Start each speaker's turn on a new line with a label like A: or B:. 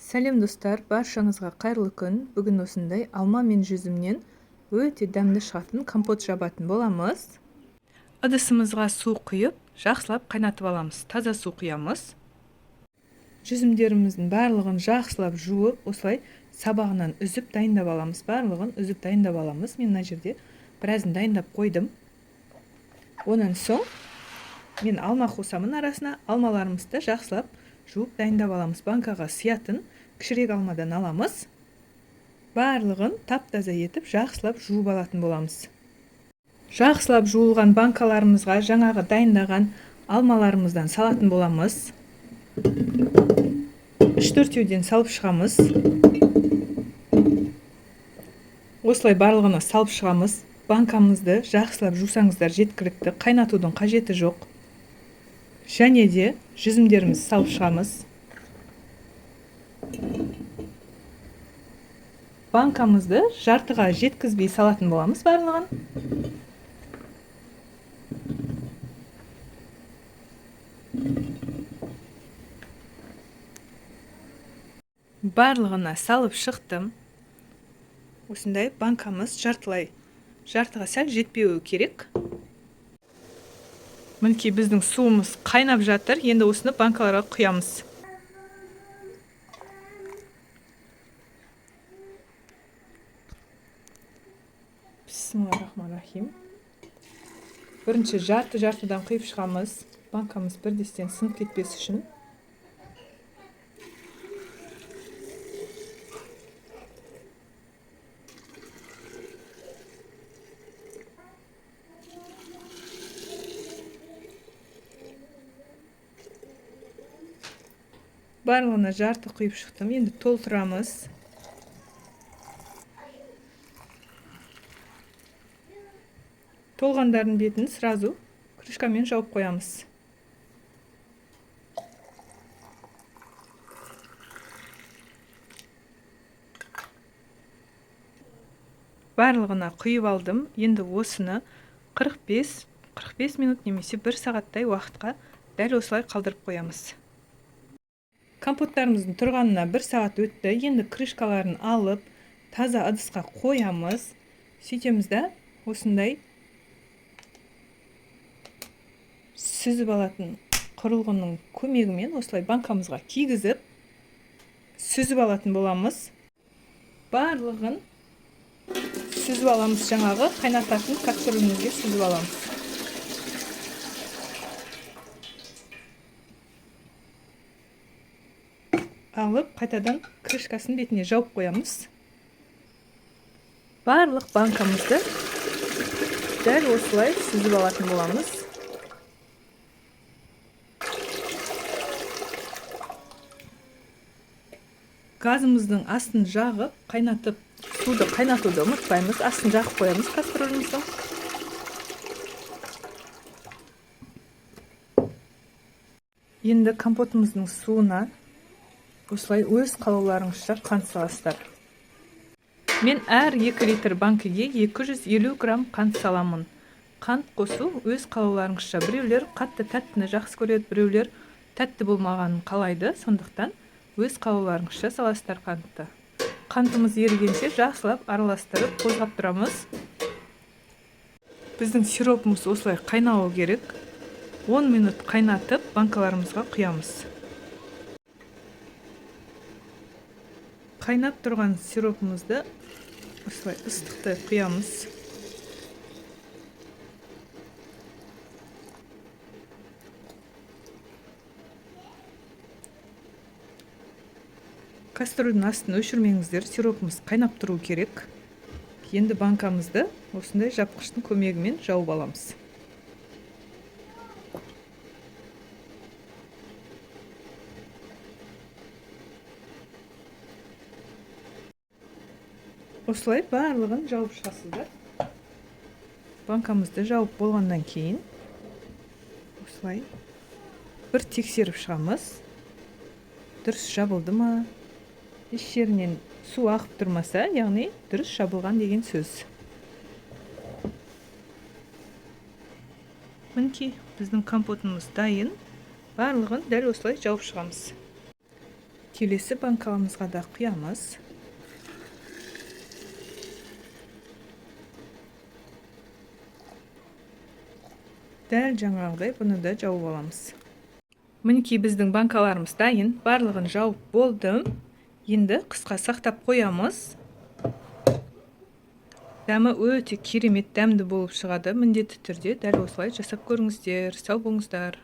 A: Сәлем, достар! Баршаңызға қайырлы күн! Бүгін осындай алма мен жүзімнен өте дәмді шығатын компот жабатын боламыз. Ыдысымызға су құйып, жақсылап қайнатып аламыз. Таза су құямыз. Жүзімдеріміздің барлығын жақсылап жуып, осылай сабағынан үзіп дайындап аламыз. Барлығын үзіп дайындап аламыз. Мен мына жерде біразын дайындап қойдым. Онан соң мен алма қосамын арасына. Алмаларымызды жақсылап жуып дайындап аламыз. Банкаға сиятын кішірек алмадан аламыз. Барлығын тап-таза етіп, жақсылап жуып алатын боламыз. Жақсылап жуылған банкаларымызға жаңағы дайындаған алмаларымыздан салатын боламыз. Үш-төртеуден салып шығамыз. Осылай барлығына салып шығамыз. Банкамызды жақсылап жусаңыздар жеткілікті, қайнатудың қажеті жоқ. Және де жүзімдерімізді салып шығамыз. Банкамызды жартыға жеткізбей салатын боламыз барлығын. Барлығына салып шықтым. Осындай банкамыз жартылай, жартыға сәл жетпеуі керек. Мінекей, біздің суымыз қайнап жатыр. Енді осыны банкаларға құямыз. Бисмиллахиррахманиррахим. Бірінші жарты жартыдан құйып шығамыз. Банкамыз бірдестен сынып кетпес үшін. Барлығына жарты құйып шықтым. Енді толтырамыз. Толғандардың бетін сразу крышкамен жауып қоямыз. Барлығына құйып алдым. Енді осыны 45 минут немесе 1 сағаттай уақытқа дәл осылай қалдырып қоямыз. Компоттарымыздың тұрғанына 1 сағат өтті. Енді крышкаларын алып, таза ыдысқа қоямыз. Сөйтеміз да, осындай сүзіп алатын құрылғының көмегімен осылай банкамызға кигізіп, сүзіп алатын боламыз. Барлығын сүзіп аламыз, жаңағы қайнататын кастрюлімізге сүзіп аламыз. Алып, қайтадан крышкасын бетіне жауып қоямыз. Барлық банкамызды дәл осылай сүзіп алатын боламыз. Газымыздың астын жағып, қайнатып, суды қайнатуды ұмытпаймыз. Астын жағып қоямыз кастрюліміздің. Енді компотымыздың суына осылай өз қалауларыңызша қант саласыздар. Мен әр 2 литр банкіге 250 грамм қант саламын. Қант қосу өз қалауларыңызша. Біреулер қатты тәттіні жақсы көреді, біреулер тәтті болмағанын қалайды. Сондықтан өз қалауларыңызша саласыздар қантты. Қантымыз ерігенше жақсылап араластырып, қозғап тұрамыз. Біздің сиропымыз осылай қайнауы керек. 10 минут қайнатып, банкаларымызға құямыз. Қайнап тұрған сиропымызды осылай ыстықтай құямыз. Кастрюльдің астын өшірмеңіздер, сиропымыз қайнап тұру керек. Енді банкамызды осындай жапқыштың көмегімен жауып аламыз. Осылай барлығын жауып шығасыздар. Банкамызды жауып болғаннан кейін осылай бір тексеріп шығамыз. Дұрыс жабылды ма? Еш жерінен су ағып тұрмаса, яғни дұрыс жабылған деген сөз. Мінекей, біздің компотымыз дайын. Барлығын дәл осылай жауып шығамыз. Келесі банкамызға да құямыз. Дәл жаңағыдай бұны да жауып аламыз. Мінекей, біздің банкаларымыз дайын, барлығын жауып болдым. Енді қысқа сақтап қоямыз. Дәмі өте керемет дәмді болып шығады. Міндетті түрде дәл осылай жасап көріңіздер. Сау болыңыздар.